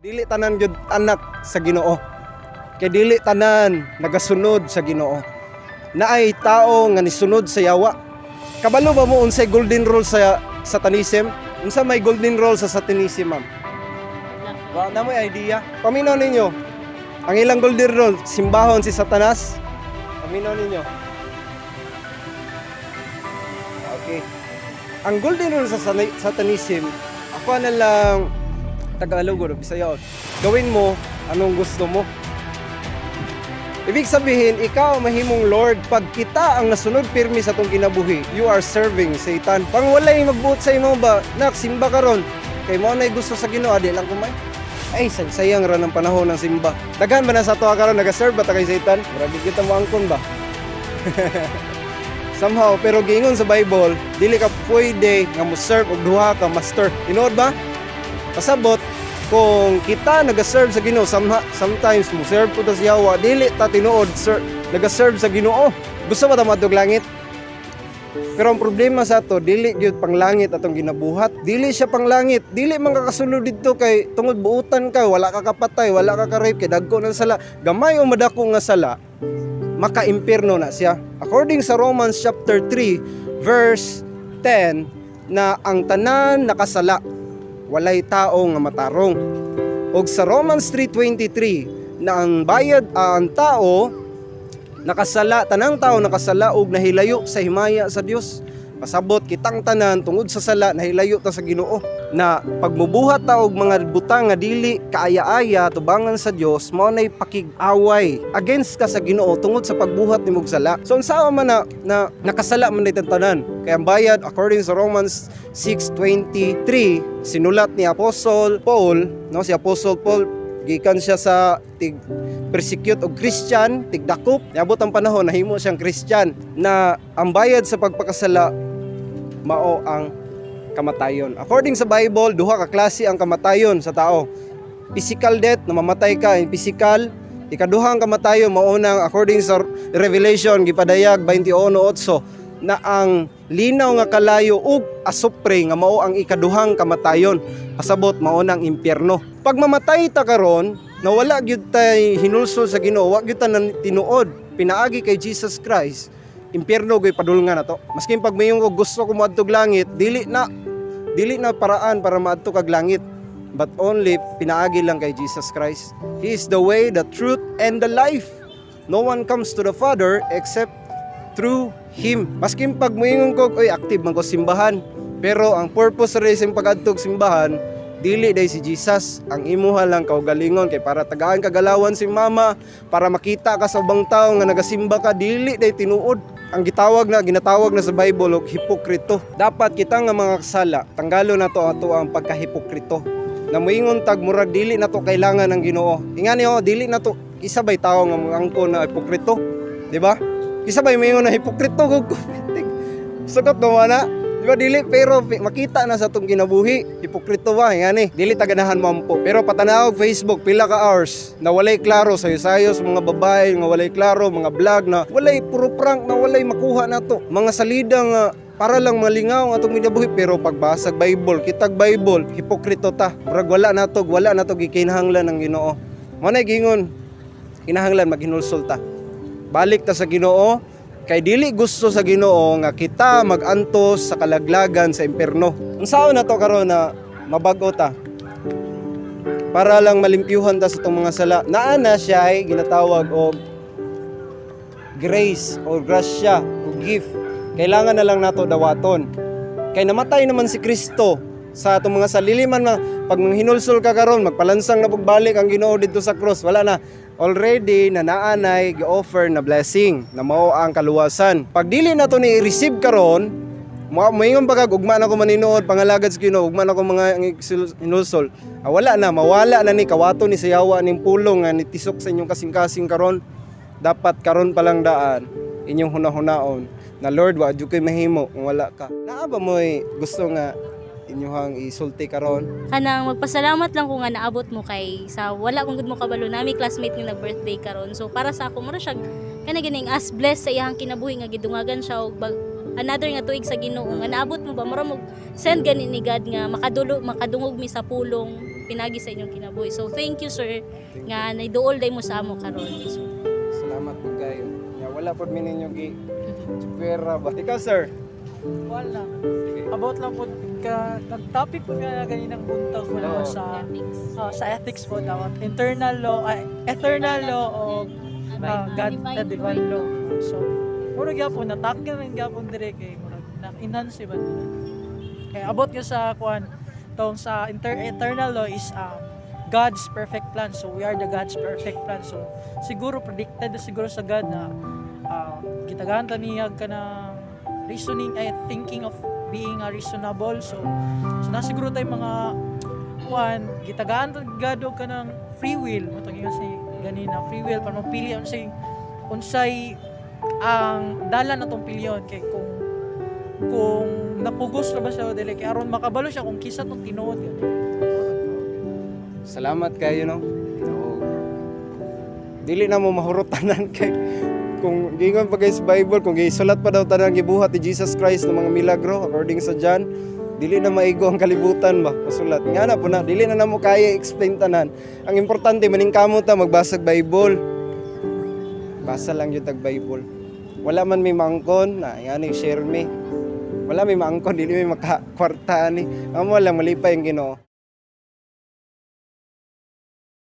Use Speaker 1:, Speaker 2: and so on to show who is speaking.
Speaker 1: Dili tanan gyud anak sa Ginoo. Kay dili tanan nagasunod sa Ginoo. Naay tao nga nisunod sa yawa. Kabalo ba mo unsay golden rule sa Satanism? Unsa may golden rule sa Satanism, ma'am? Wa na mo idea. Paminaw ninyo. Ang ilang golden rule, simbahon si Satanas. Paminaw ninyo. Okay. Ang golden rule sa Satanism, ako na lang Tagalog o Bisaya. Gawin mo anong gusto mo. Ibig sabihin, ikaw ang mahimong Lord. Pag kita ang nasunod pirmi sa atong kinabuhi, you are serving Satan. Pang walay magbuot sa imo ba, nak, simba karon. Kay mao na'y gusto sa Ginoo, di lang kumay. Ay, sayang ra ng panahon ng simba. Daghan ba na sa ato karon naga-serve ba ta kay Satan? Murag kita mo angkon ba? Somehow, pero giingon sa Bible, dili ka pwede nga mo serve og duha ka master. Tinuod ba? Pasabot, kung kita naga-serve sa Ginoo, sometimes mo serve po ta sa yawa, dili ta tinuod sir, naga-serve sa Ginoo. Gusto ba ta moadtog langit? Pero ang problema sa ato, dili gyud panglangit atong ginabuhat. Dili siya panglangit. Dili man ka kasulod didto kay tungod buutan ka, wala ka kapatay, wala ka ka-rape, kay dagko ng sala. Gamay o madako nga sala, maka-impierno na siya. According sa Romans chapter 3 verse 10 na ang tanan nakasala, walay tao nga matarong. Og sa Romans 3:23 na ang bayad ang tao nakasala, tanang tao nakasala og nahilayo sa himaya sa Dios. Pasabot kitang tanan tungod sa sala nahilayo ta sa Ginoo na pagmubuhat ta og mga butang nga dili kaaya-aya tubangan sa Dios, mao nay pakig-away against ka sa Ginoo tungod sa pagbuhat nimog sala. So unsa man na nakasala man day tanan, kay ang bayad according sa Romans 6:23, sinulat ni Apostle Paul, no? Si Apostle Paul, gikan siya sa tig persecute og Christian, tigdakop. Niabot ang panahon nahimo siyang Christian na ang bayad sa pagpakasala mao ang kamatayon. According sa Bible, duha ka klase ang kamatayon sa tao. Physical death, na mamatay ka in physical. Ikaduhang kamatayon mao nang according sa Revelation gipadayag 21:8 na ang linaw nga kalayo ug asupre nga mao ang ikaduhang kamatayon. Pasabot, mao nang impyerno. Pag mamatay ta karon na wala gyud tay hinulsol sa Ginoo, wa gyud ta nan tinuod pinaagi kay Jesus Christ, impyerno gyud padulngan nato. Maskin pag mayon ko gusto ko moadtog langit, dili na paraan para maadto kag langit but only pinaagi lang kay Jesus Christ. He is the way, the truth, and the life. No one comes to the Father except through Him. Maskin pag moingon ko, "Oy, active man ko simbahan." Pero ang purpose ra sa pagadtog simbahan, dili day si Jesus. Ang imuha lang kaugalingon kay para tagaan kagalawan si mama, para makita ka sa ubang tao nga nagasimba ka, dili day tinuod. Ang gitawag na ginatawag na sa Bible og hipokrito. Dapat kita nga mga kasala, tanggalon nato ato ang pagkahipokrito. Na moingon tag murag dili nato kailangan ng Ginoo. Ingani oh, dili nato isa bay tao nga moangko na hipokrito, di ba? Isa bay moingon na hipokrito ko. Sugot mo na. Di ba dili, pero makita na sa atong kinabuhi hipokrito ba ingani, dili ta ganahan moampo. Pero patanawog Facebook pila ka hours na walay klaro, sayo-sayo sa mga babae nga walay klaro, mga vlog na walay, puro prank na walay makuha nato. Mga salida nga para lang malingaw ang atong kinabuhi, pero pagbasag Bible, kitag Bible, hipokrito ta. Murag wala nato gikinahanglan ng Ginoo. Mo na gingon, kinahanglan maghinulsol ta. Balik ta sa Ginoo kay dili gusto sa Ginoo nga kita magantos sa kalaglagan sa impierno. Unsaon na to karon na mabag-o ta? Para lang malimpyuhan ta sa itong mga sala. Naa na siya ay ginatawag og grace or grasya o gift. Kailangan na lang nato dawaton. Kay namatay naman si Kristo sa atong mga salili man na pag hinulsol ka karon, magpalansang na pagbalik ang Ginoo didto sa cross, wala na already na naanay gi-offer na blessing na mao ang kaluwasan. Pag dili na to ni receive karon, moingon pa kag ugma na ko maninuod pangalagad sa Ginoo, ugma na ko mga hinulsol, wala na, mawala na ni, kawato ni sa yawa ning pulong nga nitisok sa inyong kasing-kasing karon. Dapat karon pa lang daan inyong hunahunahon na, "Lord, wa jud koy mahimo kung wala ka." Naa ba mo'y gusto nga inyuhang isulti karon?
Speaker 2: Kanang magpasalamat lang ko nga naabot mo kay sa wala kong gud mo kabalo nami classmate nga nag-birthday karon. So para sa ako, mura siya kana ganing as blessed sa iyang kinabuhi nga gidungagan siya og another nga tuig sa Ginoo nga naabot mo ba, mura mo send gani ni God nga makadulo makadungog mi sa pulong. pinagi sa inyong kinabuhi. So thank you, sir, nga naiduol day mo sa amo karon. So,
Speaker 1: Salamat po kayo. Ya, wala pod mi ninyo gi pera ba. Ikaw, sir.
Speaker 3: Wala. About lang po ka nag-topic po nga ganinang buntag ko
Speaker 1: Oo.
Speaker 3: sa
Speaker 2: ethics.
Speaker 3: Sa ethics po dapat internal law ay, eternal law o God
Speaker 2: Divine
Speaker 3: the divine law. So murag gyapon na tackle man gyapon dire kay murag na-enhance ba nila. Kay about nga sa kuan tong sa eternal law is God's perfect plan. So we are the God's perfect plan. So siguro predicted na siguro sa God na gitagaan ta niya ka ng reasoning ay thinking of being a reasonable. So na siguro tayo mga kuan gitagaan ta God og kanang free will mo tong si ganina free will para mapili unsay unsay ang dala na tong pilion kay kung napugos ra ba siya o dili kay aron makabalo siya kung kisa tong tinuod gani.
Speaker 1: Salamat kayo, no. Oo. Dili na mo mahurot tanan kay kung giingon pa guys Bible, kung gisulat pa daw tanan gibuhat ni Jesus Christ ng mga milagro according sa John, dili na maigo ang kalibutan ba masulat nga na po na dili na namo kaya explain tanan. Ang importante, maningkamot ta magbasag Bible. Basa lang gyud tag Bible. Wala man may maangkon na ngani share me. Wala may maangkon, dili may makakwarta ani. Amo lang malipay ang Ginoo.